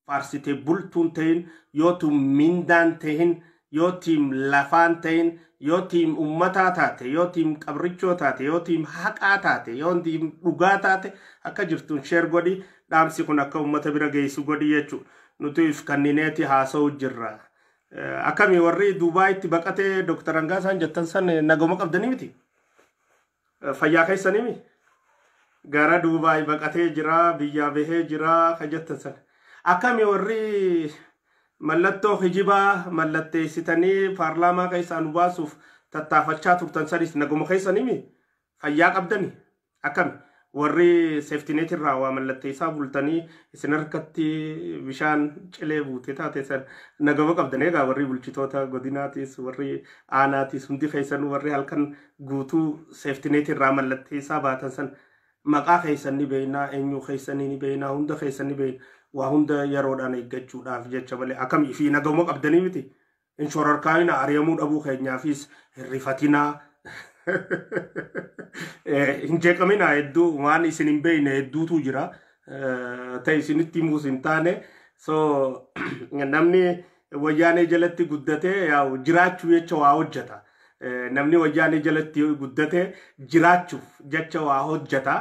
Faarsitee bultuun ta'in, yoo team mindaan ta'in, yoo team lafaan ta'in, yoo team ummataa taate, yoo team qabrichoo taate, yoo team haqaa taate, yoo team dhugaa taate, akka jirtuun share godhi. Dhaamsi kun akka ummata bira geessu godhi jechuudha. Nuti if kannineeti haasa'u jirra. Akkami warri Duubaayitti baqatee Dooktar Hangaasaan jettan san, nagoma qabdanii miti? Fayyaa keessanii mi? Gara Duubaay baqatee jira, biyyaa bahee jira ka jettan san. Akkami warri mallattoo hijibaa mallatteessitanii paarlaamaa keessaa nu baasuuf tattaafachaa turtan sanis, nagoma keessanii mi? Fayyaa qabdanii? Akkami? Warri safety net irraa waa mallatteessaa bultanii isin harkatti bishaan cilee buute taate san, nagama qabdanii? Egaa warri bulchitoota godinaatis, warri aanaatis, hundi keessan warri halkan guutuu safety net irraa mallatteessaa baatan san, maqaa keessan ni beeknaa, eenyuu keessanii ni beeknaa, hunda keessan ni beekna. Waa hunda yeroodhaan eeggachuudhaaf jecha malee, akkamii fi nagama qabdanii miti? Hin shororkaayina, ari'amuu dhabuu keenyaafis hin rifatinaa. Hin jeeqamina, hedduu waan isin hin beekne hedduutu jira. Ta'e isinitti himuus hin taane. So namni Wayyaanee jalatti guddatee yaa'u jiraachuu jecha waa hojjeta. Namni Wayyaanee jalatti guddatee jiraachuuf jecha waa hojjeta.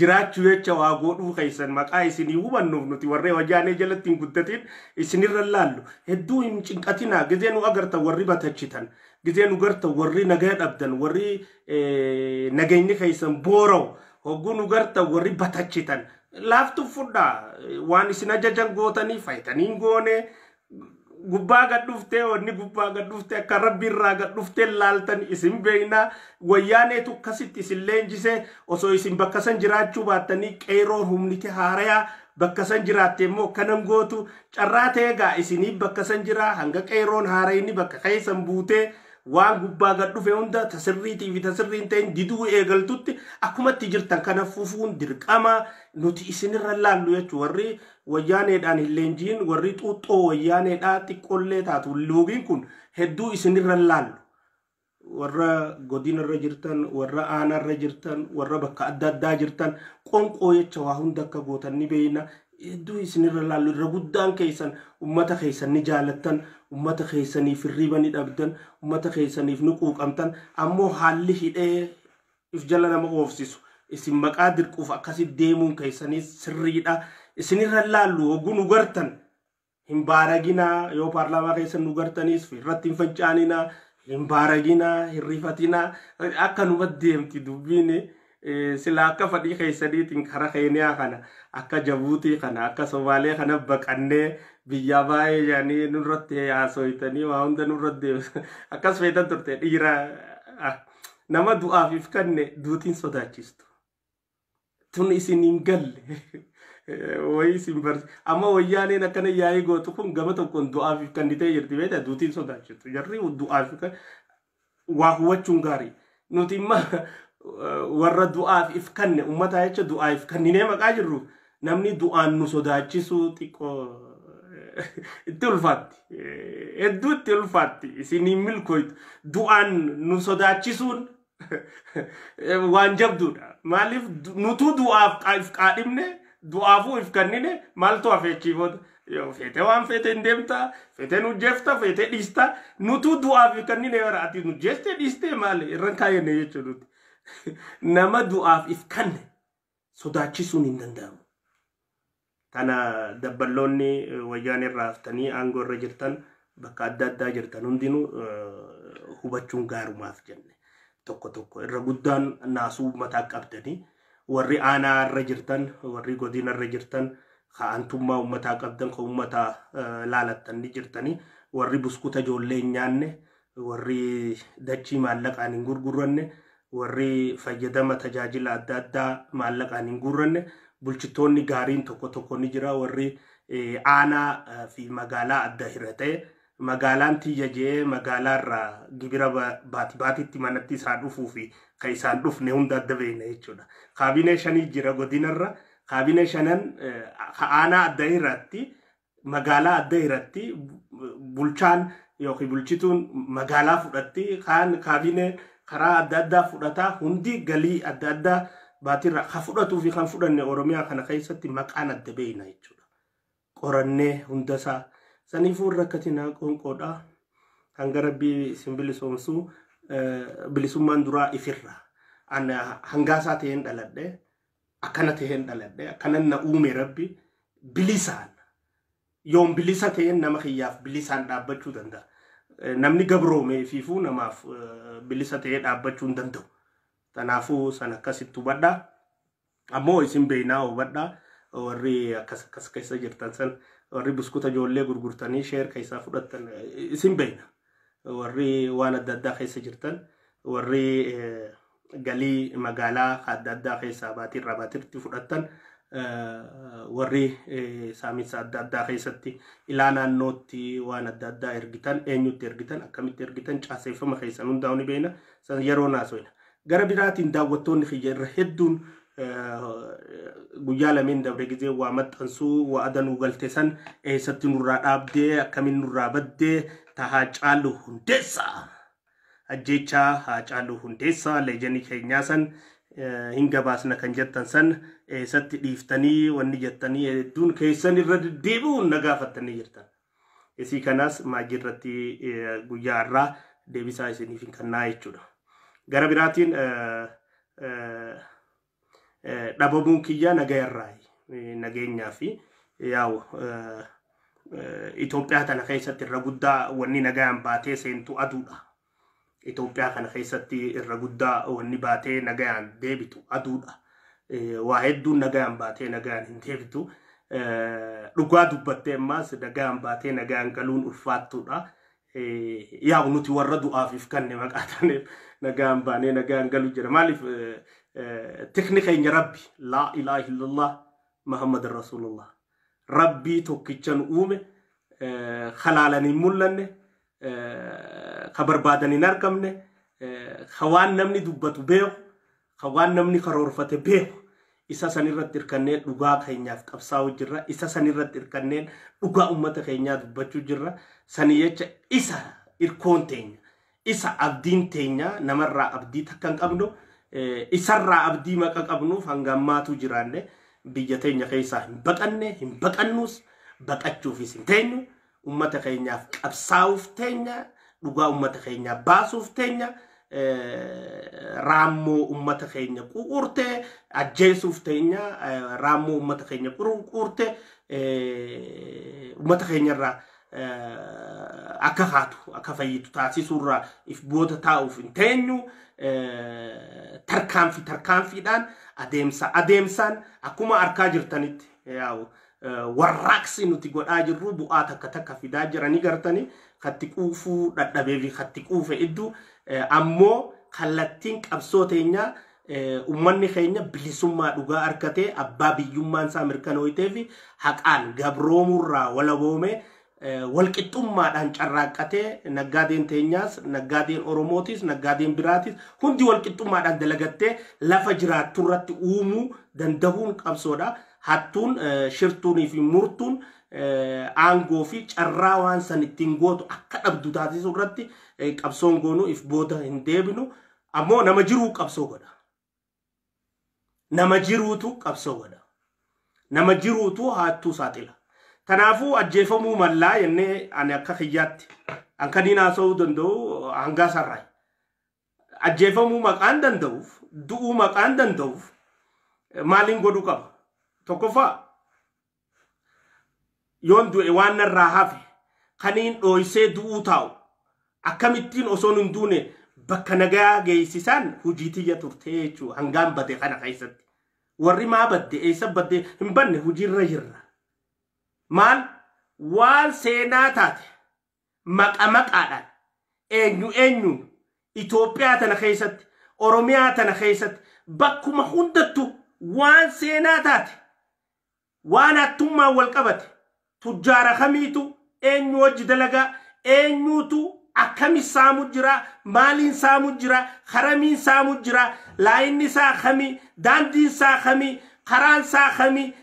Jiraachuu jecha waa godhuu keessan maqaa isinii hubannuuf, nuti warreen Wayyaanee jalatti hin guddatin isinirra laallu. Hedduu hin cinqatinaa. Gizee nu agartan warri batachitan, gizee nu gartan warri nagaa dhabdan, warri nageenyi keessan boora'u, hogguu nu gartan warri batachitan, laaftu fudhaa. Waan isin ajajan gootanii faayitanii hin goone. Gubbaa gad dhuftee, wanni gubbaa gad dhuftee, akka Rabbi irraa gad dhuftee laaltan isin beeknaa. Wayyaaneetu akkasitti isin leenjisee. Osoo isin bakka san jiraachuu baattanii, qeeroo humniti haarayaa bakka san jiraatte immoo kanan gootu. Carraa ta'ee gaa isinii bakka san jiraa, hanga qeeroon haarayni bakka keessan buutee waan gubbaa gad dhufe hunda tasirriitii fi tasirrii hin ta'in diduu eegaltutti, akkumatti jirtan kana fufuun dirqama. Nuti isinirra laallu jechuudha. Warri Wayyaaneedhaan hin leenjiin, warri xuuxxoo Wayyaaneedhaa xiqqoollee taatu loogiin kun, hedduu isinirra laallu. Warra godinarra jirtan, warra aanaarra jirtan, warra bakka adda addaa jirtan, qonqoo jecha waa hunda akka gootan ni beeyna. Hedduu isinirra laallu. Irra guddaan keessan ummata keessan ni jaalattan, ummata keessaniif hirriba ni dhabdan, ummata keessaniif ni quuqamtan. Ammoo haalli hidhee if jala nama oofsisu isin maqaa dirquuf akkasi deemuun keessanis sirriidha. Isinirra laallu. Hogguu nu gartan hin baaraginaa. Yoo paarlaamaa keessa nu gartanis irratti hin faccaaninaa, hin baaraginaa, hin rifatinaa. Akka numa deemti dubbiin. Sila akka fadhii keessaniitiin kara Keeniyaa kana, akka Jabuutii kana, akka Somaalee kana baqannee biyyaa baay'ee jedhanii nurratti haasoytanii waa hunda nurratti deemsa akkas feetan turte. Dhiira nama du'aaf if kanne duutiin sodaachistu tun isin hin galle wayi isin barsi. Amma Wayyaaneen akkana yaa'ii gootu kun gama tokkoon du'aaf if kannitee jirti, beektaa? Duutiin sodaachistu jarri du'aaf waa hubachuun gaarii. Nuti imma warra du'aaf if kanne, ummataa jecha du'aaf if kanninee maqaa jirru, namni du'aan nu sodaachisuu xiqqoo itti ulfaatti. Hedduu itti ulfaatti. Isiniin milkooytu. Du'aan nu sodaachisuun waan jabduudha. Maaliif? Nutuu du'aaf if qaadhimne, du'aafuu if kannine, maaltu hafe achiifoota? Yoo feete waan feete hin deemta, feete nu jeefta, feete dhiista. Nutuu du'aaf if kannine bara ati nu jeestee dhiistee maali irran kaayyanne jechuudha nuti. Nama du'aaf if kanne sodaachisuun hin danda'amu. Tana dabballoonni Wayyaanee irraa haftanii aangoo irra jirtan, bakka adda addaa jirtan hundinuu hubachuun gaarumaaf jenne. Tokko tokko irra guddaan naasuu mataa qabdanii, warri aanaa irra jirtan, warri godina irra jirtan, ka aantummaa uummataa qabdan, ka uummataa laalattan ni jirtanii. Warri buskuta ijoollee hin nyaanne, warri dachii maallaqaan hin gurguranne, warri fayyadama tajaajila adda addaa maallaqaan hin gurranne, bulchitoonni gaariin tokko tokko ni jira. Warri aanaa fi magaalaa adda hiratee, magaalaan tiyya jee magaalaa irraa gibira baati baatitti manatti isaa dhufuu fi kan isaan dhufne hunda adda beekna jechuudha. Kaabinee shanii jira godinarra. Kaabinee shanan aanaa adda hiratti, magaalaa adda hiratti, bulchaan yookiin bulchituun magaalaa fudhatti, kaan kaabinee karaa adda addaa fudhataa, hundi galii adda addaa baatirra ka fudhatuu fi kan fudhanne Oromiyaa kana keessatti maqaan adda beekna jechuudha. Qorannee hundasaa saniifuu rakkatinaa qoonqoodha. Hanga Rabbii isin bilisoomsuu, bilisummaan duraa ifirra. An hangaasaa ta'een dhaladhe, akkana ta'een dhaladhe, akkana na uume Rabbi bilisaan. Yoon bilisa ta'een nama kiyyaaf bilisaan dhaabbachuu danda'a. Namni gabroome fiifuu namaaf bilisa ta'ee dhaabbachuu hin danda'u. Kanaafuu san akkasitti hubadhaa. Ammoo isin beeynaa, hubadhaa. Warri akkas akkas keessa jirtan san, warri buskuta ijoollee gurgurtanii share keessaa fudhattan, isin beeyna. Warri waan adda addaa keessa jirtan, warri galii magaalaa adda addaa keessaa baatiirraa baatiirtti fudhattan, warri saaminsa adda addaa keessatti ilaa naannootti waan adda addaa ergitan, eenyutti ergitan, akkamitti ergitan, caaseeffama keessan hundaa'u ni beekna. San yeroo naasoina. Gara biraatiin daawwattoonni kiyya irra hedduun guyyaa lameen dabre gizee waa maxxansuu wa'ada nuu galte san eessatti nurraa dhaabdee, akkamiin nurraa baddee tahaa Caalu Hundeessaa. Ajjeechaa Haacaaluu Hundeessaa leejenii keenyaa san hin gabaasna kan jettan san eessatti dhiiftanii wanni jettanii hedduun keessan irra deddeebi'uun na gaafattanii jirtan. Isii kanaas maajii irratti guyyaa har'aa deebisaa isiniif hin kennaa jechuudha. Gara biraatiin dhabamuun kiyyaa nagayarraayi, nageenyaa fi yaa'u Itoophiyaa tana keessatti irra guddaa wanni nagayaan baatee seentu aduudha. Itoophiyaa kana keessatti irra guddaa wanni baatee nagayaan deebitu aduudha. Waa hedduun nagayaan baatee nagayaan hin deebitu. Dhugaa dubbattee ammaas nagayaan baatee nagayaan galuun ulfaattuudha. Yaa'u nuti warra du'aaf if kanne maqaa taaneef nagaan baanee nagaan galu jira. Maaliif? Tikni keenya Rabbi, laa ilaaha illallah Muhammad Rasulullah. Rabbii tokkicha nu uume, halaalan hin mul'anne, ka barbaadan hin argamne, ka waan namni dubbatu beeku, ka waan namni karoorfate beeku. Isa sanirratti hirkannee dhugaa keenyaaf qabsaa'uu jirra. Isa sanirratti hirkannee dhugaa uummata keenyaa dubbachuu jirra. Sani jecha isa irkoon teenya, isa abdiin teenya. Namarraa abdii takka hin qabnu. Isarraa abdii maqa qabnuuf hanga ammaatu jiraanne. Biyya teenya keessaa hin baqanne, hin baqannus, baqachuufis hin teenyu. Uummata keenyaaf qabsaa'uuf teenya, dhugaa uummata keenyaa baasuuf teenya, raammoo uummata keenya quuqurte ajjeesuuf teenya, raammoo uummata keenya quuqurte uummata keenyarraa akka haatu akka fayyitu taasisuurraa if booda taa'uuf hin teenyu. Tarkaanfii tarkaanfiidhaan, adeemsa adeemsaan, akkuma arkaa jirtanitti yaa'u warraaqsi nuti godhaa jirru bu'aa takka takka fidaa jiranii gartanii. Katti quufuu dhadhabee fi katti quufe iddoo ammoo kallattiin qabsoo teenyaa uummanni keenya bilisummaa dhugaa argatee, abbaa biyyummaan isaa mirkanooyitee fi haqaan gabroomurraa walaboomee, walqixxummaadhaan carraaqqatee, naggaadeen teenyaas, naggaadeen Oromootis, naggaadeen biraatis hundi walqixxummaadhaan dalagattee lafa jiraattu irratti uumuu dandahuun qabsoodha. Hattuun, shirtuunii fi murtuun aangoo fi carraa waan san ittiin gootu akka dhabdu taasisuu irratti qabsoon goonuu if booda hin deebinu. Ammoo nama jiruu qabsoo godha. Nama jiruutu qabsoo godha. Nama jiruutu haattuu saaxila. Kanaafuu ajjeefamuu mallaa jennee ani akka kiyyaatti an kaniin haasa'uu danda'u hangaa sarraa. Ajjeefamuu maqaan danda'uuf, du'uu maqaan danda'uuf maaliin godhuu qaba? Tokkoffaa, yoon du'e waan narraa hafe kaniin dhooysee du'uu taa'u akkamittiin osoon hin duune bakka nagaa geessisaan hojii tiyya turtee jechuudha hangaan bade kana keessatti. Warri maa badde, eessa badde, hin banne, hojiirra jirra. Maal waan seenaa taate maqa maqaadhaan eenyu eenyuun Itoophiyaa tana keessatti, Oromiyaa tana keessatti, bakkuma hundattu waan seenaa taate, waan hattummaan wal qabate, tujjaara kamiitu eenyu wajji dalagaa, eenyuutu akkami saamu jira, maaliin saamu jira, karamiin saamu jira, laayinni isaa kamii, daandiin isaa kamii, karaan isaa kamii,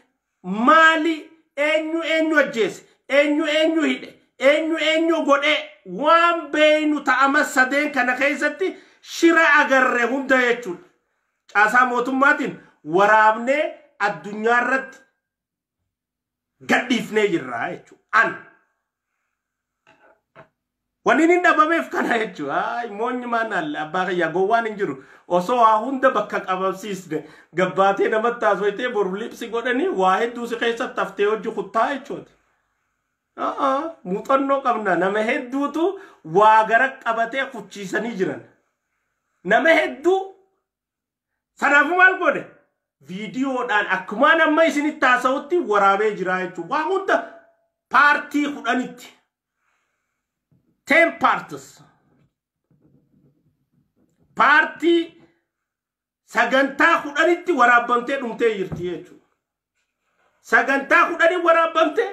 maali, eenyu eenyu ajjeese, eenyu eenyu hidhe, eenyu eenyu godhe, waan beeynu ta'ama sadeen kana keessatti shira agarre hunda jechuudha. Caasaa mootummaatiin waraabnee addunyaa irratti Gadhiifnee jirra jechuudha. An wanni inni dhabameef kana jechuudha. Moonyi maan abbaa kiyyaa gowwaan hin jiru. Osoo waa hunda bakka qabamsiisne gabbaatee namatti haasofitee boru libsi godhanii waa hedduu si keessatti haftee hojii kuttaa jechuudha. Muuxannoo qabna, nama hedduutu waa gara qabatee kuchiisanii jiran. Nama hedduu sanaafuu maal godhe? Viidiyoodhaan akkumaan amma isinitti haasa'utti waraabee jira jechuudha. Waa hunda paartii 10tti. 10 parts. Paartii sagantaa 10tti waraabamtee dhumtee jirti jechuudha. Sagantaa 10 waraabamtee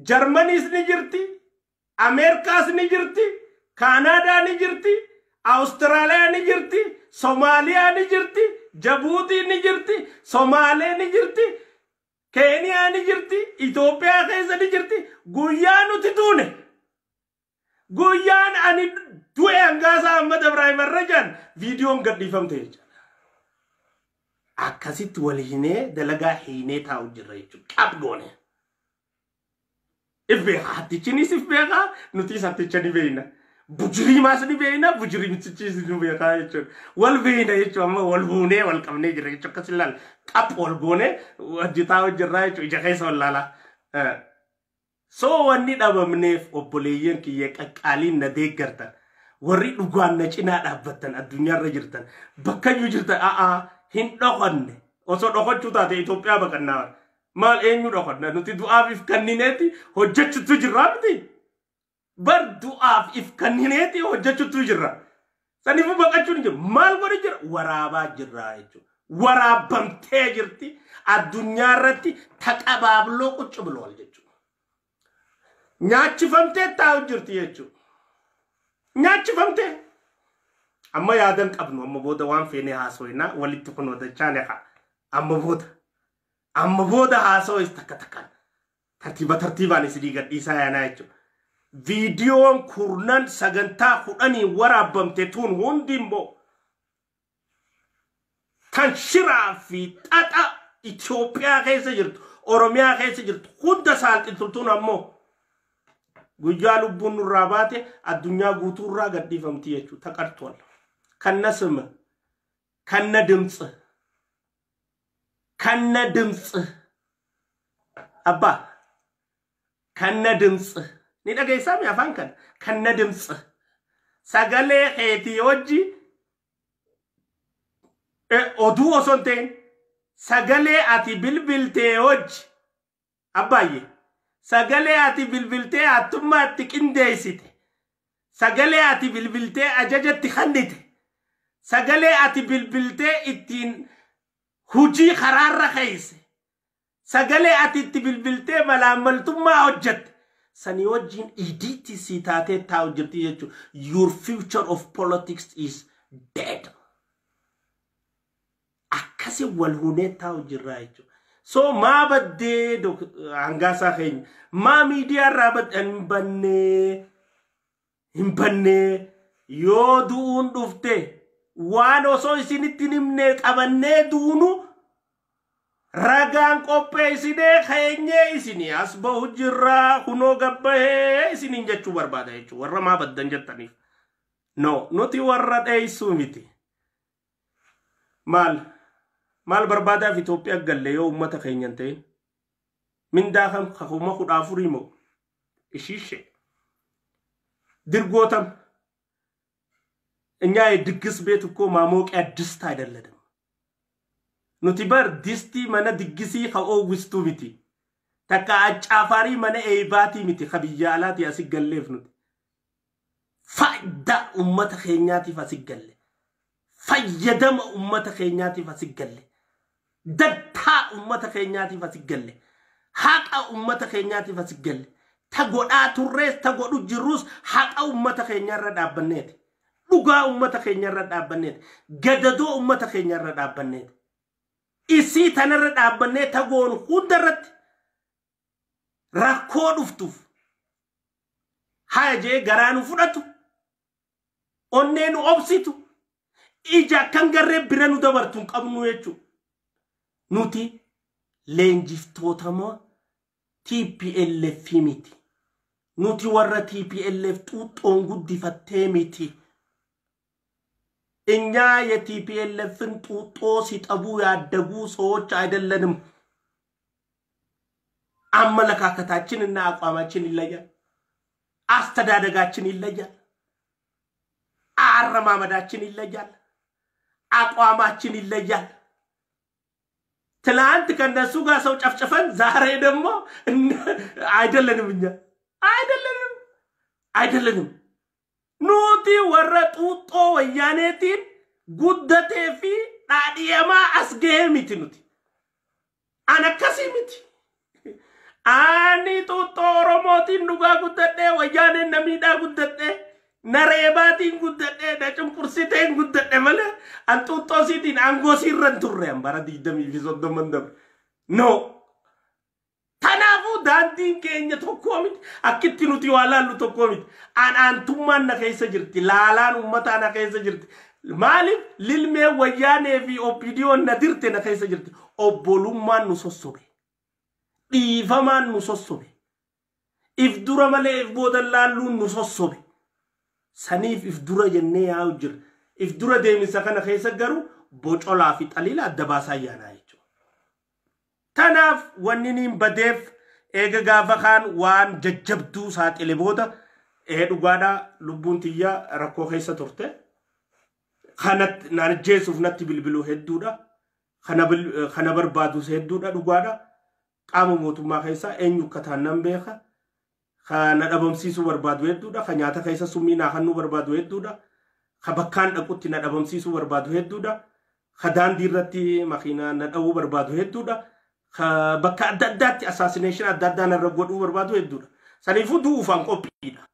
Jarmaniis ni jirti, Ameerikaas ni jirti, Kaanaadaa ni jirti, Awustiraaliyaa ni jirti, Somaaliyaa ni jirti, Jabuutii ni jirti, Somaalee ni jirti, Keeniyaa ni jirti, Itoophiyaa keessa ni jirti. Guyyaa nuti duune, guyyaan ani du'e hangaasaa Ahmad Ibrahim Arrajaan viidiyoon gadhiifamte jechuudha. Akkasitti wal hinee dalagaa hiinee taa'u jirra jechuudha. Qab goone. If beekaa, hattichinis if beekaa, nutis hatticha ni beekna. Bujiriimaas ni beekna, bujiriimtichis ni beekaa jechuudha. Wal beekna jechuudha, amma wal buunee wal qabnee jirra jechuudha. Akkas ilaala. Qab wal goonee hojjetaa hojjerraa jechuudha. Ija keessa wal laalaa. So wanni dhabamneef, obboleeyyan kiyya qaqqaaliin na deeggartan, warri dhugaan na cinaa dhaabbattan, addunyaarra jirtan, bakkayyuu jirtan, a'aa, hin dhokanne. Osoo dhokachuu taate Itoophiyaa baqannaa. Maal, eenyu dhokanna? Nuti du'aaf if kannineeti hojjechuutu jirra miti. Bar du'aaf if kannineeti hojjechuutu jirra. Saniifuu baqachuun hin jiru. Maal godhe jira? Waraabaa jirra jechuudha. Waraabamtee jirti. Addunyaa irratti taqabaabloo quccu bilool jechuudha. Nyaachifamtee taa'u jirti jechuudha. Nyaachifamtee. Amma yaadan qabnu, amma booda waan feene haasofnaa walitti kunuutachaa neqa. Amma booda. Amma booda haasawis takka takkaan. Tartiiba tartiibaan isinii gadhiisaa yaanaa jechuudha. Viidiyoon kurnan sagantaa 10 waraabamte tun hundi immoo kan shiraa fi xaxa Itoophiyaa keessa jirtu, Oromiyaa keessa jirtu hunda saalxiltu tun ammoo guyyaa lubbuun nurraa baate addunyaa guutuurraa gadhiifamti jechuudha. ተቀርቷል። ከነ ስም፣ ከነ ድምፅ፣ ከነ ድምፅ አባ፣ ከነ ድምፅ ni dhageessaa afaan kana, ከነ ድምፅ sagalee keetii wajji, oduu osoo hin ta'in, sagalee ati bilbiltee wajji, abbaayye, sagalee ati bilbiltee hattummaa itti qindeessite, sagalee ati bilbiltee ajajatti kennite, sagalee ati bilbiltee ittiin hujii karaarra keeyse, sagalee ati itti bilbiltee malaammaltummaa hojjette sanii wajjin idiitti si taatee taa'u jirti jechuudha. Your future of politics is dead. Akkasi wal hunee taa'u jirra jechuudha. So maa baddee hangaasaa keenya, maa miidiyaa irraa hin bannee, hin bannee? Yoo du'uun dhufte waan osoo isinitti hin himne qabannee duunu ragaan qopheessinee keenyee isinii as bahu jirraa, kunoo gabbahee isiniin jechuu barbaada jechuudha warra maa baddan jettaniif. No, nuti warra dheessuu miti. Maal maal barbaadaaf Itoophiyaa galle yoo uummata keenya hin ta'in? Mindaa kam 14,000 moo ishiishe ድርጎተም እኛ የድግስ ቤት እኮ ማሞቂያ ድስት አይደለንም። Nuti bar distii mana diggisii ka oowwistuu miti. Takka accaafarii mana eebaatii miti ka biyya alaatii asi galleef nuti. Faayidaa uummata keenyaatiif asi galle. Fayyadama uummata keenyaatiif asi galle. Dantaa uummata keenyaatiif asi galle. Haqa uummata keenyaatiif asi galle. Ta godhaa turrees ta godhu jirrus haqa uummata keenyaarra dhaabbanneeti. Dhugaa uummata keenyaarra dhaabbanneeti. Gadadoo uummata keenyaarra dhaabbanneeti. Isii tanarra dhaabbannee tagoon hundarratti rakkoo dhuftuuf haya jee garaa nu fudhatu, onnee nu obsitu, ija akkan garree bira nu dabartu hin qabnu jechuudha. Nuti leenjiftootama. TPLF miti. Nuti warra TPLF xuuxxoon guddifattee miti. እኛ የ TPLF ን ጡጦ ሲጠቡ ያደጉ ሰዎች አይደለንም። አመለካከታችን እና አቋማችን ይለያል። አስተዳደጋችን ይለያል። አረማመዳችን ይለያል። አቋማችን ይለያል። ትላንት ከነሱ ጋር ሰው ጨፍጭፈን ዛሬ ደግሞ አይደለንም። እኛ አይደለንም፣ አይደለንም። Nuti warra xuuxxoo Wayyaaneetiin guddatee fi dhaadhiyamaa as gahee miti nuti. An akkasii miti. Ani xuuxxoo Oromootiin dhugaa guddadhee, Wayyaaneen na miidhaa guddadhee, na reebaatiin guddadhee, na cunqursiteen guddadhe malee an xuuxxoo siitiin aangoo siirra hin turre an bara 20 fi 30 dabre. No. Kanaafuu daandiin keenya tokkoo miti. Akkitti nuti waa laallu tokkoo miti. An aantummaan na keessa jirti. Laalaan uummataa na keessa jirti. Maaliif lilmee Wayyaanee fi OPDOn na dirte na keessa jirti. Obbolummaan nu sossobe. Dhiifamaan nu sossobe. If dura malee if booda laalluun nu sossobe. Saniif if dura jennee yaa'u jira. If dura deemisa kana keessa garuu bocolaa fi xaliila adda baasaa yaanaa jechuudha. Tanaaf wanni niin badeef eega gaafa kaan waan jajjabduu saaxile booda ee dhugaadhaa lubbuun tiyyaa rakkoo keessa turte. Kanatti naan ajjeesuuf natti bilbiluu hedduudha. Kana barbaadus hedduudha dhugaadha. Qaama mootummaa keessaa eenyu akka ta'an nan beeka. Kana dhabamsiisuu barbaadu hedduudha. Ka nyaata keessa summii naa kennuu barbaadu hedduudha. Ka bakkaan dhaqutti na dhabamsiisuu barbaadu hedduudha. Ka daandii irratti makiinaa na dha'uu barbaadu hedduudha. Ka bakka adda addaatti assassination adda addaa narra godhuu barbaadu hedduudha. Saniifuu du'uufaan qophiidha.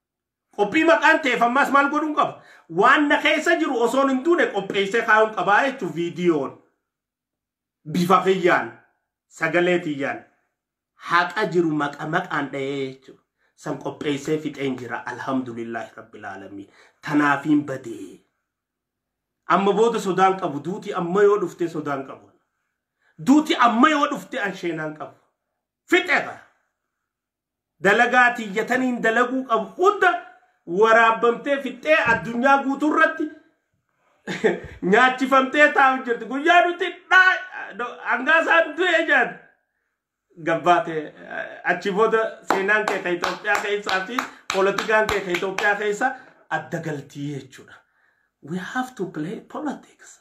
Qophii maqaan ta'eef ammaas maal godhuun qaba? Waan na keessa jiru osoon hin duune qopheessee kaa'uun qabaa jechuun viidiyoon. Bifa kiyyaan, sagalee tiyyaan, haqa jiru maqa maqaan dha'ee jechuudha. San qopheessee fixeen jira, alhamdulillahi rabbil aalamiin. Tanaafiin badee. Amma booda sodaan qabu, duuti amma yoo dhufte sodaan qabu. Duuti amma yoo dhufte an sheenaan qabu. Fixeera. Dalagaa tiyyataniin dalaguu qabu hunda waraabamtee fixee addunyaa guutuu irratti nyaachifamtee taa'u jirti. Guyyaa nuti hangaasaan du'ee jedhan. Gabbaate achi booda seenaan kee ka Itoophiyaa keessaa fi poolitikaan kee ka Itoophiyaa keessa adda galtii jechuudha. We have to play politics.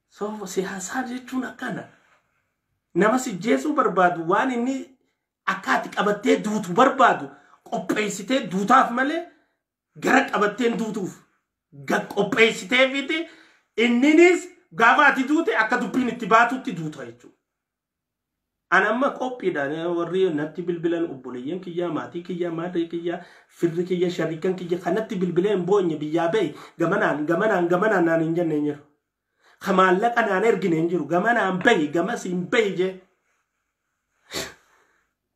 So siyaasaa jechuun akkana. Nama si jeesuu barbaadu waan inni akka ati qabattee duutu barbaadu qopheessitee duutaaf malee gara qabatteen duutuuf qopheessitee fiti inninis gaafa ati duute akka dubbiin itti baatutti duuta jechuudha. An amma qophiidha. Warri natti bilbilan, obboleeyyan kiyyaa, maatii kiyyaa, maatii kiyyaa, firri kiyya, shariikan kiyya kanatti bilbilee hin boonye, biyyaa bahi gamanaan gamanaan gamanaan naan hin jenne hin jiru. Ka maallaqa naan ergine hin jiru, gamanaan bahi gamas hin bahi jee.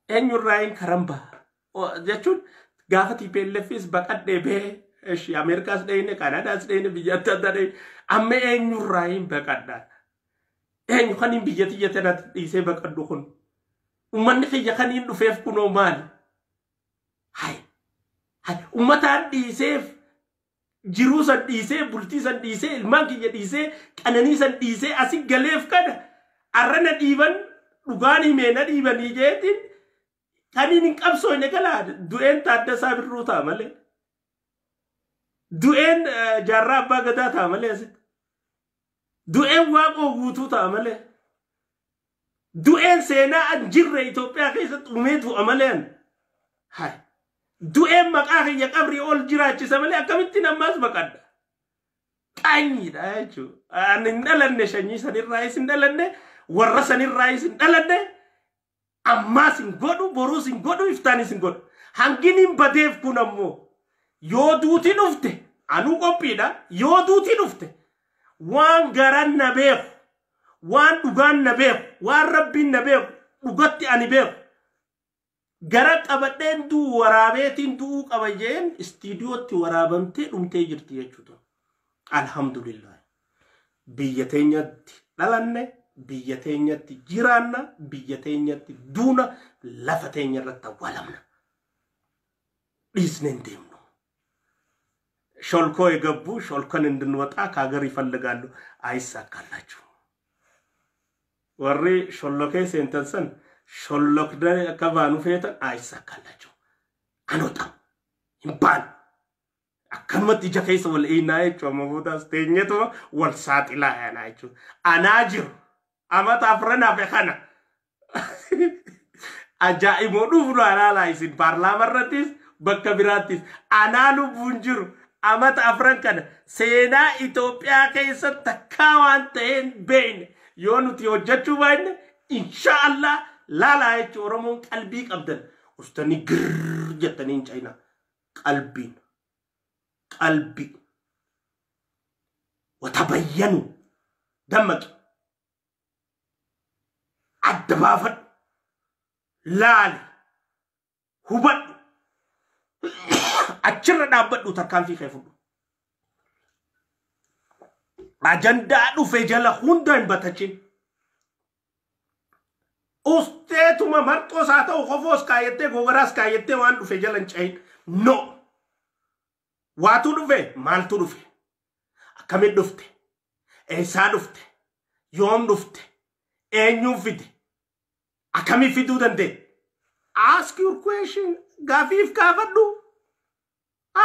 Eenyurraa hin karan baha jechuun gaafa TPLFis baqadhee bahee Ameerikaas dhayine, Kaanaadaas dhayine, biyya adda addaa dhayine, amma eenyurraa hin baqadhaa. Eenyu kan hin biyya tiyya tanatti dhiisee baqadhu kun? Uummanni kiyya kan hin dhufeef kunoo maali? Hay hay, uummataan dhiiseef, jiruu san dhiisee, bultii san dhiisee, ilmaan kiyya dhiisee, qananii san dhiisee asi galeef kana arra na dhiiban, dhugaan himee na dhiibanii jeetiin kaniin hin qabsooyne galaa du'een Taaddasaa Birruu ta'a malee. Du'een Jaarraa Abbaa Gadaa ta'a malee asitti. Du'een Waaqoo Guutuu ta'a malee. Du'een seenaa an jirre Itoophiyaa keessatti uumee du'a malee. Hai. Du'een maqaa kiyya qabrii ol jiraachisa malee akkamittiin ammaas baqadha? Qaanyiidha jechuudha. Ani hin dhalanne, sanyii sanirraayis hin dhalanne, warra sanirraayis hin dhalanne, ammaas hin godhu, boruus hin godhu, iftaanis hin godhu. Hanginiin badeef kun ammoo yoo duuti dhufte anuu qophiidha. Yoo duuti dhufte waan garan na beeku, waan dhugaan na beeku, waan Rabbiin na beeku, dhugatti ani beeku. Gara qabadheen du'u waraabeetiin du'uu qaba jeen istiidiyootti waraabamtee dhumtee jirti jechuudha. Alhamdulillah. Biyya teenyatti dhalanne. Biyya teenyatti jiraanna, biyya teenyatti duuna, lafa teenya irratti awwaalamna. Dhiisnee hin deemnu. ሾልኮ የገቡ ሾልኮን እንድንወጣ ከሀገር ይፈልጋሉ። አይሳካላችሁ። Warri shollokee seentan san shollokdee akka baanu feetan, አይሳካላችሁ። አንወጣም፣ hin baanu. Akkanumatti ija keessa wal eeynaa jechuudha. Amma boodaas teenyetuma wal saaxilaa yaanaa jechuudha. Anaa jiru amata afran hafe kana ajaa'imoo dhufu alaalaa isin paarlaama irrattis bakka biraattis anaa lubbuun jiru amata afran kana seenaa Itoophiyaa keessatti takkaa waan ta'een beekne yoo nuti hojjechuu baanne, insha Allah laalaa jechuun Oromoon qalbii qabdan ustanii girr jettanii hin cayinaa. Qalbiin qalbii watabayyanu, dammaqi, adda baafadhu, laali, hubadhu, achirra dhaabbadhu, tarkaanfii kee fudhu. Ajandaa dhufe jala hunda hin batachin. Usteetuma marxoos haa ta'u, kofoos kaayyattee, gogaraas kaayyattee waan dhufe jala hin cahin. No. Waatu dhufe? Maaltu dhufe? Akkamitti dhufte? Eessaa dhufte? Yoom dhufte? Eenyuun fide? Akkamii fiduu danda'e? Ask your question. Gaafiif gaafadhu.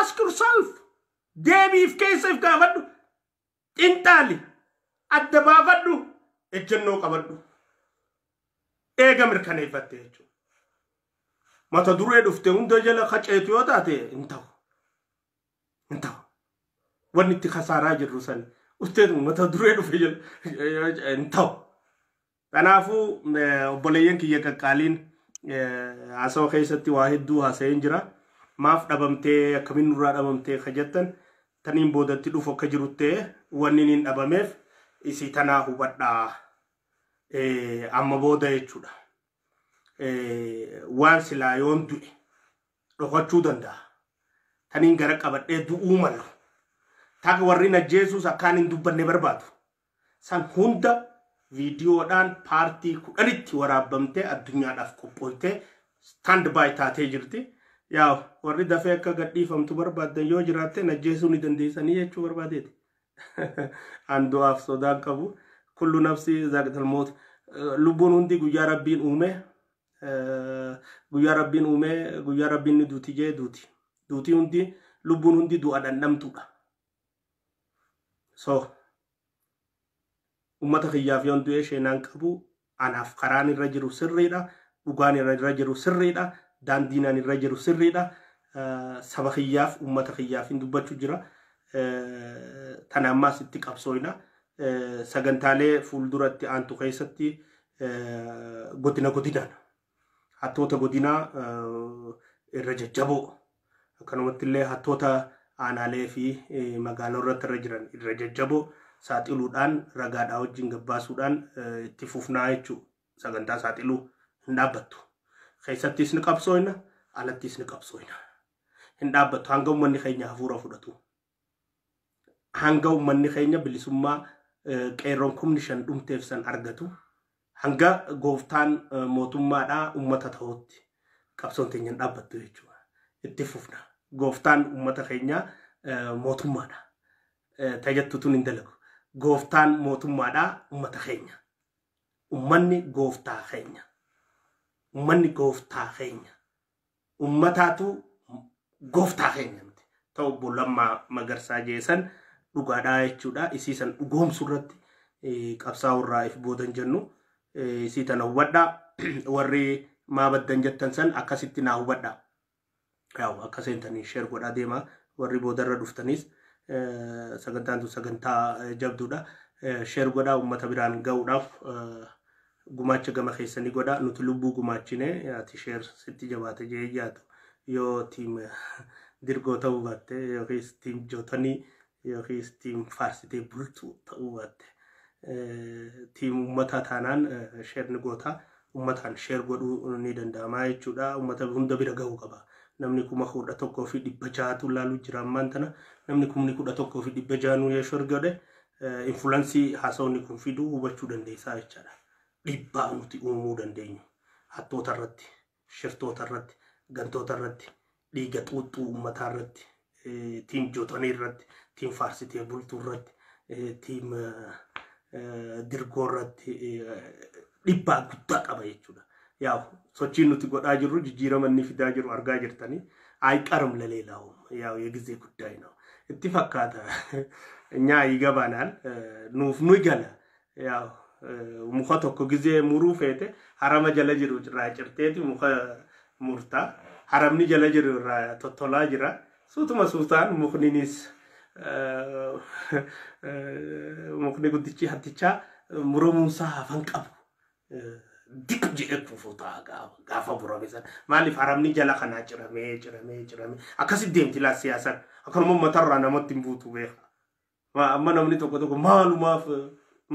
Ask yourself. Deebiif keessa if gaafadhu. Xinxaali. Adda baafadhu. Ejjennoo qabadhu. Eega mirkaneeffatte jechuudha. Mata duree dhufte hunda jala qaceetu yoo taate hin ta'u. Hin ta'u. Wanni itti kasaaraa jirru sani. Ufteetu mata duree dhufe jala hin ta'u. Kanaafuu obboleeyyan kiyya qaqqaaliin, haasawa keessatti waa hedduu haasa'een jira. Maaf dhabamtee, akkamiin nurraa dhabamtee ka jettan, taniin boodatti dhufu akka jiru ta'e wanni niin dhabameef isii tanaa hubadhaa, amma booda jechuudha. Waan silaa yoon du'e dhokachuu danda'a. Taniin gara qabadhee du'uu malu. Taka warri ajjeesuus akkaan hin dubbanne barbaadu. San hunda viidiyoodhaan paartii 10tti waraabamtee addunyaadhaaf qophooytee stand by taatee jirti. Yaa warri dafee akka gadhiifamtu barbaaddan yoo jiraatte ajjeesuu ni dandeessanii jechuu barbaadeeti. An du'aaf sodaan qabu. Kullu nafsi zaaqital moot. Lubbuun hundi guyyaa Rabbiin uume, guyyaa Rabbiin uume, guyyaa Rabbiin ni duuti jee duuti. Duuti hundi, lubbuun hundi du'a dhandhamtuudha. So ummata kiyyaaf yoon du'ee sheenaan qabu. Anaaf karaan irra jiru sirriidha. Dhugaan irra jiru sirriidha. Daandiin ani irra jiru sirriidha. Saba kiyyaaf, ummata kiyyaaf hin dubbachuu jira. Tana ammaas itti qabsooyna. Sagantaalee fuulduratti aantu keessatti godina godinaan hattoota godinaa irra jajjaboo, akkanumatti illee hattoota aanaalee fi magaalaa irratti irra jiran irra jajjaboo saaxiluudhaan, ragaadhaa wajjin gabbaasuudhaan itti fufnaa jechuudha. Sagantaa saaxiluu hin dhaabbattu. Keessattis ni qabsooyna, alattis ni qabsooyna. Hin dhaabbattu hanga uummanni keenya hafuura fudhatu. Hanga uummanni keenya bilisummaa qeerroon 5,000 dhumteef san argatu. Hanga gooftaan mootummaadhaa uummata ta'utti qabsoon teenya hin dhaabbattu jechuudha. Itti fufna. Gooftaan uummata keenyaa mootummaadha. Tajattutuun hin dalagu. Gooftaan mootummaadhaa uummata keenya. Uummanni gooftaa keenya. Uummanni gooftaa keenya. Uummataatu gooftaa keenya miti. Ta'u obbo Lammaa Magarsaa jeesan dhugaadhaa jechuudha. Isii san dhugoomsuu irratti qabsaa'uu irraa if boodan jennu. Isii tana hubadhaa. Warri maa baddan jettan san akkasitti naa hubadhaa. Yaa'u akka seentanii share godhaa deemaa. Warri boodarra dhuftanis sagantaan tun sagantaa jabduudha. Share godhaa, uummata biraan ga'uudhaaf gumaacha gama keessanii godhaa. Nuti lubbuu gumaachine ati share sitti jabaate jee yaadu yoo team dirgoo ta'uu baatte, yookiis team jootanii, yookiis team faarsitee bultuu ta'uu baatte, team uummataa taanaan share ni goota. Uummataan share godhuu ni danda'ama jechuudha. Uummata hunda bira ga'uu qaba. Namni 11,600tu laaluu jira ammaan tana. Namni 11,600nuu yoo share godhe Influence haasawni kun fiduu hubachuu dandeessaa jechaadha. Dhiibbaa nuti uumuu dandeenyu. Hattoota irratti, shirtoota irratti, gantoota irratti, dhiiga xuuxxuu uummataa irratti, team jootanii irratti, team faarsitee bultuu irratti, team dirgoo irratti dhiibbaa guddaa qaba jechuudha. Yaa, sochiin nuti godhaa jirru jijjiirama inni fidaa jiru argaa jirtanii. አይቀርም ለሌላውም ያው የጊዜ ጉዳይ ነው። Itti fakkaata እኛ ይገባናል nuuf nu gala. ያው muka tokko gizee muruu feete harama jala jiru irraa cirteeti muka murtaa. Haramni jala jiru irraa tottolaa jira. Suutuma suutaan mukninis mukni guddichi hattichaa muramuunsaa hafan qabu. Diq jedhee kufuu ta'a gaafa murame sana. Maaliif? Haramni jala kanaa ciramee ciramee ciramee akkasitti deemti laa siyaasaan. Akkanuma matarraa namatti hin buutu beeka. Amma namni tokko tokko maalumaaf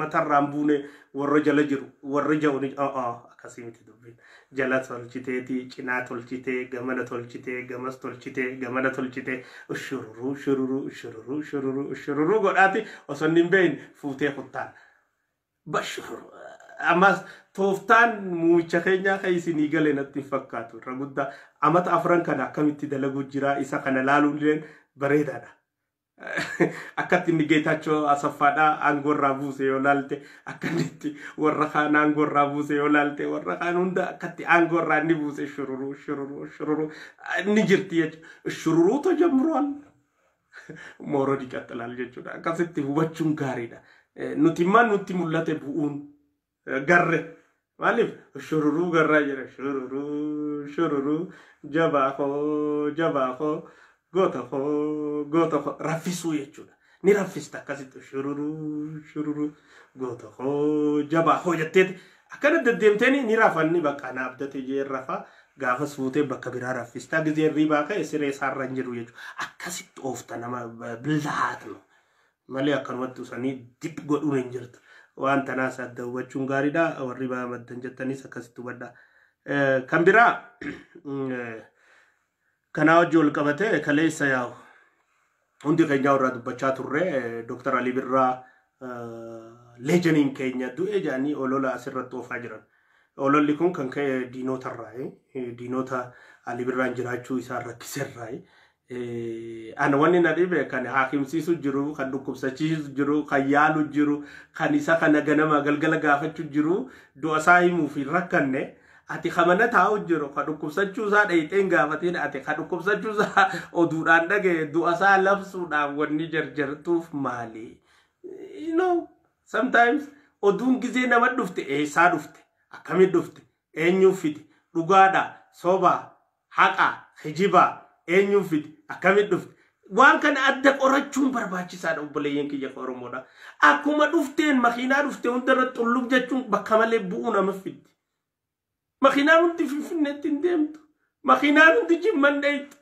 matarraa hin buune warra jala jiru warra ja'u ni akkasii miti dubbiin. Jala tolchiteeti, cinaa tolchitee, gamana tolchitee, gamas tolchitee, gamana tolchitee, ushururuu shururuu ushururuu shururuu ushururuu godhaati osoo inni hin beeyin fuutee kuttaan. Bashururu. Ammas tooftaan muumicha keenyaa kan isinii gale natti hin fakkaatu. Irra guddaa amata 4 kana akkamitti dalaguu jira, isa kana laaluun illee bareedaadha. Akkatti inni Geetaachoo Asaffaadhaa aangoo irraa buuse yoo laalte, akka inni itti warra kaan aangoo irraa buuse yoo laalte, warra kaan hunda akkatti aangoo irraa inni buuse, shururuu shururuu shururuu inni jirti jechuudha. Shururuu ተጀምሯል መውረድ ይቀጥላል jechuudha. Akkasitti hubachuun gaariidha. Nuti immoo nutti mul'ate bu'uun garre. Maaliif shururuu garraa jira? Shururuu shururuu, jabaa koo, jabaa koo, goota koo, goota koo, raffisuu jechuudha. Ni raffista akkasitti, shururuu shururuu, goota koo, jabaa koo jetteeti akkana deddeemteeni ni rafanni bakka na abdate jee rafa. Gaafa suutee bakka biraa raffistaa, gizee riibaa ka'e siree isaarra hin jiru jechuudha. Akkasitti oofta nama billahaat malee akkanumatti usanii dip godhuun hin jirtu. Waan tanaas adda hubachuun gaariidha. Warri baa maddan jettanis akkasitti hubadha. Kan biraa kanaa wajji wal qabate, kaleessa yaa'u hundi keenya irraa dubbachaa turre. Dooktar Alii Birraa leejaniin keenya du'e jedhanii olola asirratti oofaa jiran. Ololli kun kan ka'e diinotarraa, diinota Alii Birraan jiraachuu isaan rakkiserraa. Ana wanni na dhibe kan haakimsiisu jiru, kan dhukkubsachiisu jiru, kan yaalu jiru, kan isa kana ganama galgala gaafachuu jiru, du'a isaa himuuf hin rakkanne. Ati kamana taa'u jiru kan dhukkubsachuu isaa dheeyxee hin gaafatin, ati kan dhukkubsachuu isaa oduudhaan dhagaye du'a isaa labsuudhaan wanni jarjartuuf maali? Sometimes oduun gizee nama dhufte eessaa dhufte, akkamitti dhufte, eenyuuf fide, dhugaadha, sobaa, haqa, kijibaa, eenyuuf fide, akkamitti dhufte. Waan kana adda qorachuun barbaachisaadha, obboleeyyan kiyya Oromoodha. Akkuma dhufteen makiinaa dhufte hundarra xullub jechuun bakka malee bu'uu nama fiddi. Makiinaan hundi Finfinneetti hin deemtu. Makiinaan hundi Jimma hin dheeytu.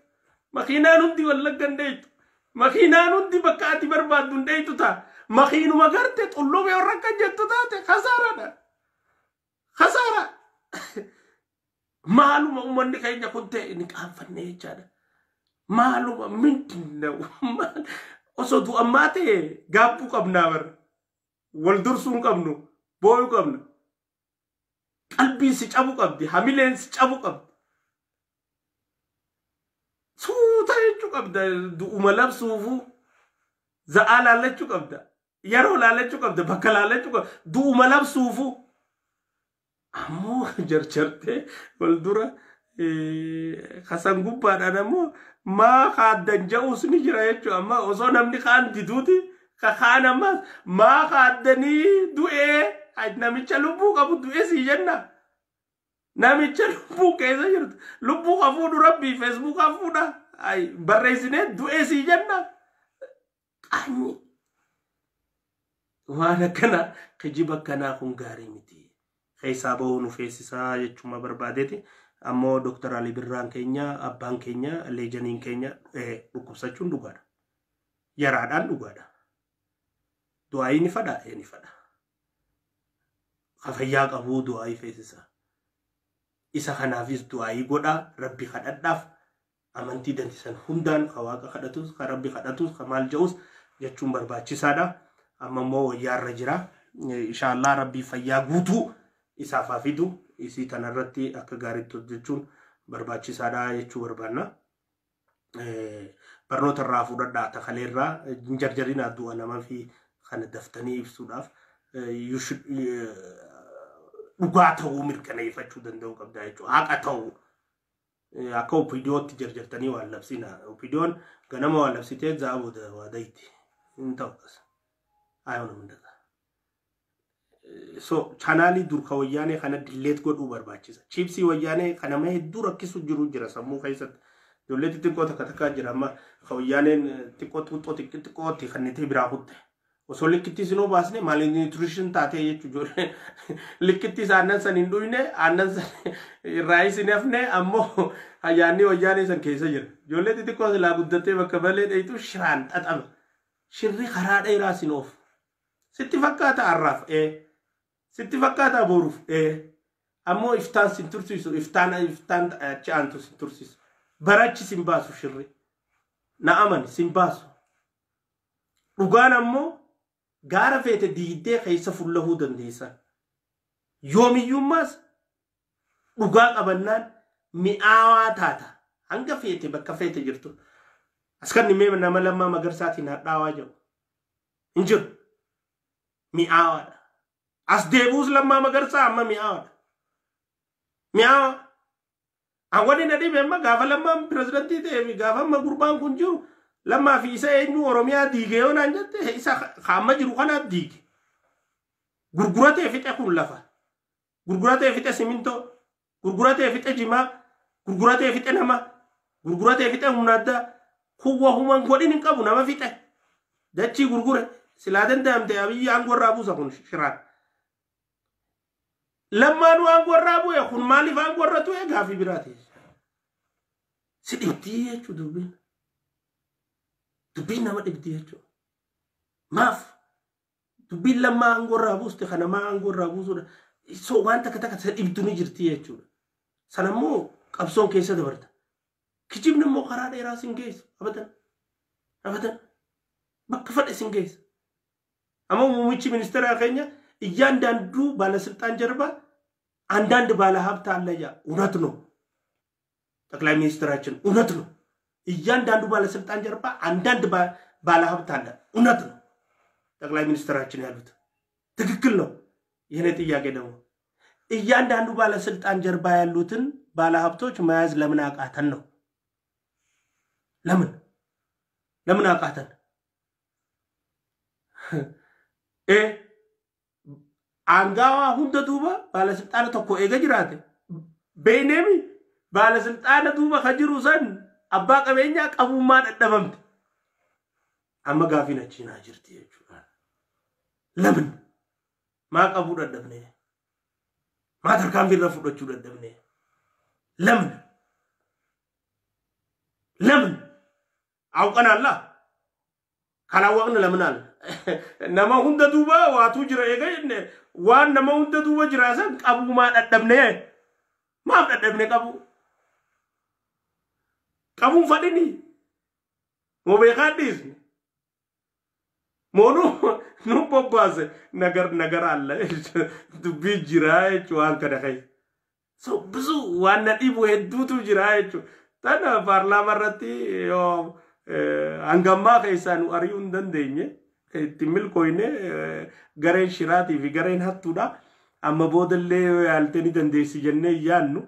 Makiinaan hundi Wallagga hin dheeytu. Makiinaan hundi bakka ati barbaaddu hin dheeytu ta'a. Makiinuma garte xullubee warra akka jettu taate kasaaraadha. Kasaara. Maaluma uummanni keenya kun ta'e ni qaanfanne jechaadha. Maaluma mindinna osoo du'ammaa ta'e gaabbuu qabnaa bara. Wal dursuu hin qabnu, booyuu qabna. Qalbiin si cabu qabdi, hamileen si cabu qabdi. Suuta jechuu qabda, du'uma labsuufuu za'aa laallachuu qabda. Yeroo laallachuu qabda, bakka laallachuu qabda, du'uma labsuufuu. Ammoo jarjartee wal dura kasan gubbaadhaan ammoo maa kaaddan ja'uus ni jira jechuudha. Amma osoo namni kaan diduuti kaan ammas maa kaaddanii du'ee, namicha lubbuu qabu du'ee sii jenna. Namicha lubbuu keessa jirtu lubbuu ka fuudhu rabbii feesbuukaa fuudha barreessinee du'ee sii jenna. Qaanyi waan akkana kijiba akkanaa kun gaarii miti. Keessaa bahuu nu feessisaa jechuuma barbaadeeti. Ammoo Dooktar Alii Birraan keenya, abbaan keenya, leejaniin keenya dhukkubsachuun dhugaadha. Yaraadhaan dhugaadha. Du'aayii ni fadhaa? Ee, ni fadha. Ka fayyaa qabuu du'aayii feesisa. Isa kanaafis du'aayii godhaa, rabbi kadhadhaaf, amantii dantisan hundaan ka waaqa kadhatus, ka rabbi kadhatus, ka maal ja'us jechuun barbaachisaadha. Amma immoo wayyaarra jira. Inshaallah Rabbii fayyaa guutuu isaaf haa fidu. Isii tanarratti akka gaariitti hojjechuun barbaachisaadha jechuu barbaanna. Barnoota irraa fudhadhaa, takaleerraa hin jarjarinaa. Du'a nama fi kana daftanii ibsuudhaaf dhugaa ta'uu mirkaneeffachuu danda'uu qabda jechuudha. Haqa ta'uu akka OPDOtti jarjartanii waan labsina. OPDOn ganama waan labsitee za'a booda waa dayti. Hin ta'u qasa. Ayoona hundata. So chaanaalii dur ka Wayyaanee kana delete godhuu barbaachisa. Chiipsii Wayyaanee kana nama hedduu rakkisu jiru jira sammuu keessatti. Ijoollee xixiqqoo takka takka jira amma ka Wayyaaneen xiqqoo xuuxxoo xiqqootti kannitee biraa kutte. Osoo likkitti isinuu baasne malnutrition taatee jechuudha ijoolleen. Likkitti aannan san hin dhuyne, aannan san irraa isin hafne, ammoo ayyaanni Wayyaanee san keessa jira. Ijoollee xixiqqoo silaa guddattee bakka malee dheeytu shiraan xaxama. Shirri karaa dheeraa sin oofu. Sitti fakkaata har'aaf ee. Sitti fakkaata boruuf ee. Ammoo iftaan sin tursiisu, iftaan iftaan achi aantu sin tursiisu. Barachi sin baasu shirri. Na amani, sin baasu. Dhugaan ammoo gaara feete diiddee keessa fullahuu dandeessa. Yoomiyyummaas dhugaa qabannaan mi'aawaa taata. Hanga feete bakka feete jirtu. Askan mee nama Lammaa Magarsaatiin hadhaawaa jiru. Hin jiru. Mi'aawaadha. As deebi'us Lammaa Magarsaa amma mi'aawaadha. Mi'aawaa. Awwani na dhibe amma gaafa Lammaan pirezidantii ta'ee fi gaafa amma gurbaan kun jiru, Lammaa fi isa eenyu Oromiyaa diige yoo naan jette, isa amma jiru kanaaf diige. Gurguratee fixe kun lafa. Gurguratee fixe simintoo. Gurguratee fixe jimaa. Gurguratee fixe nama. Gurguratee fixe humna addaa. Kun wahuman godhin hin qabu, nama fixe. Dachii gurgure. Silaa danda'amte Abiyyi aangoo irraa buusa kun shiraan. Lammaanuu aangoo irraa bu'e, kun maaliif aangoo irra tu'e gaafii biraati. Si dhibdii jechuu dubbiin. Dubbiin nama dhibdii jechuudha. Maaf? Dubbiin Lammaa aangoo irraa buuste kana maa aangoo irraa buusuudha. So waan takka takka isa dhibdu ni jirti jechuudha. Sanammoo qabsoon keessa dabarta. Kijibni immoo karaa dheeraa sin geessu. Abadan. Abadan. Bakka fadhe sin geessa. Amma muummichi ministeeraa keenya እያንዳንዱ ባለስልጣን ጀርባ አንዳንድ ባለሀብት አለ። ያ እውነት ነው። ጠቅላይ ሚኒስትራችን እውነት ነው። እያንዳንዱ ባለስልጣን ጀርባ አንዳንድ ባለሀብት አለ። እውነት ነው። ጠቅላይ ሚኒስትራችን ያሉት ትክክል ነው። የኔ ጥያቄ ደግሞ እያንዳንዱ ባለስልጣን ጀርባ ያሉትን ባለሀብቶች መያዝ ለምን አቃተን ነው? ለምን አቃተን? Aangaawaa hunda duuba baalasilxaana tokko eega jiraate beeyneemi, baalasilxaana duuba ka jiru san abbaa qabeenyaa qabummaa dadhabamte. Amma gaafiin achiinaa jirti jechuudha. ለምን maa qabuu dadhabne? Maa tarkaanfii irra fudhachuu dadhabne? ለምን ለምን አውቀናላ? ካላወቅን ለምን አለ nama hunda duuba waatu jira eega jenne, waan nama hunda duuba jira san qabumaa dadhabne? Maaf dadhabne qabu? Qabuun fadhini moo beekaa dhiisne moo nu bobbaase? Nagar nagar አለ dubbii jira jechuu waan kana keessa. So ብዙ waan na dhibu hedduutu jira jechuudha. Tana paarlaamaa irratti yoo hangammaa keessaa nu ari'uu hin dandeenye, itti milkooyne gareen shiraatii fi gareen hattuudha. Amma boodallee yoo yaaltee ni dandeessi jennee yaannu,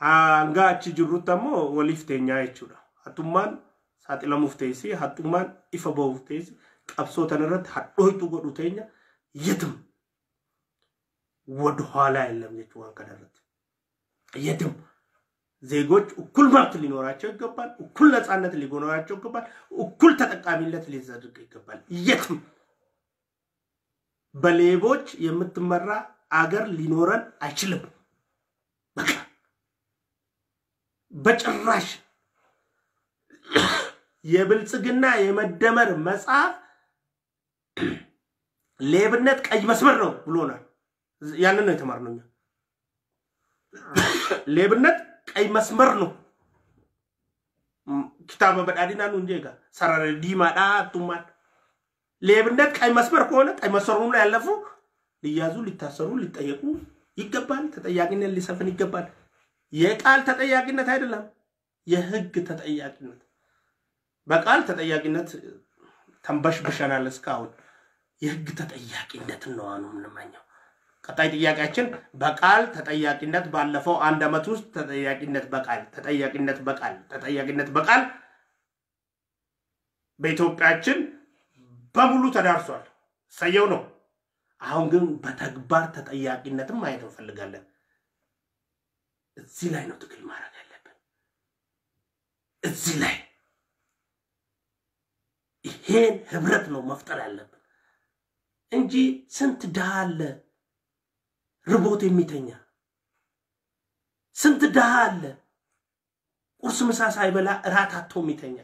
hanga achi jirrutti ammoo waliif teenyaa jechuudha. Hattummaan saaxilamuuf teessi, hattummaan ifa bahuuf teessi, qabsoo tanarratti hadhooytu godhu teenya የትም ወደኋላ የለም jechuu waan kanarratti. የትም ዜጎች እኩል መብት ሊኖራቸው ይገባል። እኩል ነፃነት ሊኖራቸው ይገባል። እኩል ተጠቃሚነት ሊዘርግ ይገባል። የትም በሌቦች የምትመራ አገር ሊኖረን አይችልም። በቃ በጭራሽ። የብልጽግና የመደመር መጽሐፍ ሌብነት ቀይ መስመር ነው ብሎናል። ያንን ነው የተማርነው እኛ። ሌብነት ቀይ መስመር ነው። Kitaaba badhaadhinaa nuun jeega. Sarara diimaadhaa hattummaan. ሌብነት ቀይ መስመር ከሆነ ቀይ መስመሩን ላይ ያለፉ ሊያዙ፣ ሊታሰሩ፣ ሊጠየቁ ይገባል። ተጠያቂነት ሊሰፍን ይገባል። የቃል ተጠያቂነት አይደለም፣ የህግ ተጠያቂነት። በቃል ተጠያቂነት ተንበሽብሸናል እስካሁን። የህግ ተጠያቂነትን ነው አሁን የምንመኘው። ቀጣይ ጥያቄያችን በቃል ተጠያቂነት፣ ባለፈው 1 ዓመት ውስጥ ተጠያቂነት በቃል፣ ተጠያቂነት በቃል፣ ተጠያቂነት በቃል በኢትዮጵያችን በሙሉ ተዳርሷል። ሰየው ነው። አሁን ግን በተግባር ተጠያቂነትን ማየት እንፈልጋለን። እዚህ ላይ ነው ትግል ማድረግ ያለብን። እዚህ ላይ ይሄን ህብረት ነው መፍጠር ያለብን እንጂ ስንት ድሃ አለ ርቦት የሚተኛ፣ ስንት ድሃ አለ ቁርስ ምሳ ሳይበላ እራት አጥቶ የሚተኛ።